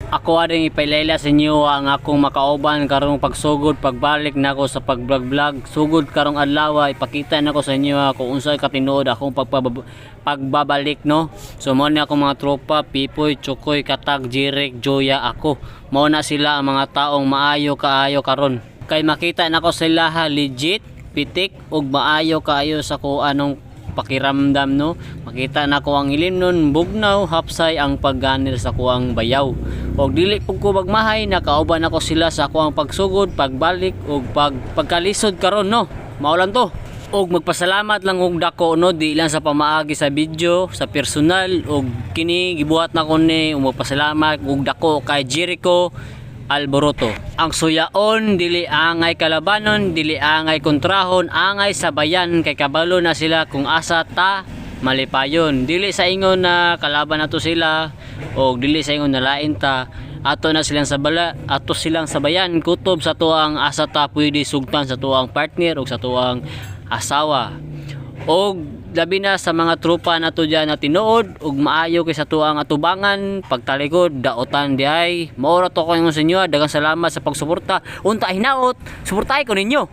Ako ading ipailaila sa inyo ang akong makauban karong pagsugod pagbalik nako sa pag-vlog-vlog. Sugod karong adlaw, ipakita nako sa inyo kung unsay katinuod akong pagbabalik, no. So mao ni akong mga tropa: Pipoy, Chukoy, Katag, Jirik, Joya, ako. Mao na sila ang mga taong maayo kaayo karon. Kay makita nako sila ha, legit, pitik ug maayo kaayo sa ko anong pakiramdam, no. Makita nako ang ilimnon, bugnaw, hapsay ang pagganil sa kuang bayaw. Og dili pug ko magmahay, nakauban ako sila sa kuang pagsugod, pagbalik ug pagkalisod karon, no. Mao lang to. Og magpasalamat lang og dako, no, di lang sa pamaagi sa video, sa personal, og kini gibuhat nako ni, ug magpasalamat og dako kay Jericho Alboroto. Ang suyaon, dili angay kalabanon, dili angay kontrahon, angay sabayan kay kabalo na sila kung asa ta malipayon. Dili sa ingon na kalaban nato sila o dili sa ingon na lain ta, ato na silang sabala, ato silang sabayan kutob sa tuang asa ta pwede sugtan sa tuang partner o sa tuang asawa. Og labi na sa mga tropa nato dyan na tinuod ug maayo kay sa tuang atubangan pagtalikod daotan diay. Mao ra to ko ingon sa inyo. Daghang salamat sa pagsuporta. Unta hinaot suportahay ko ninyo.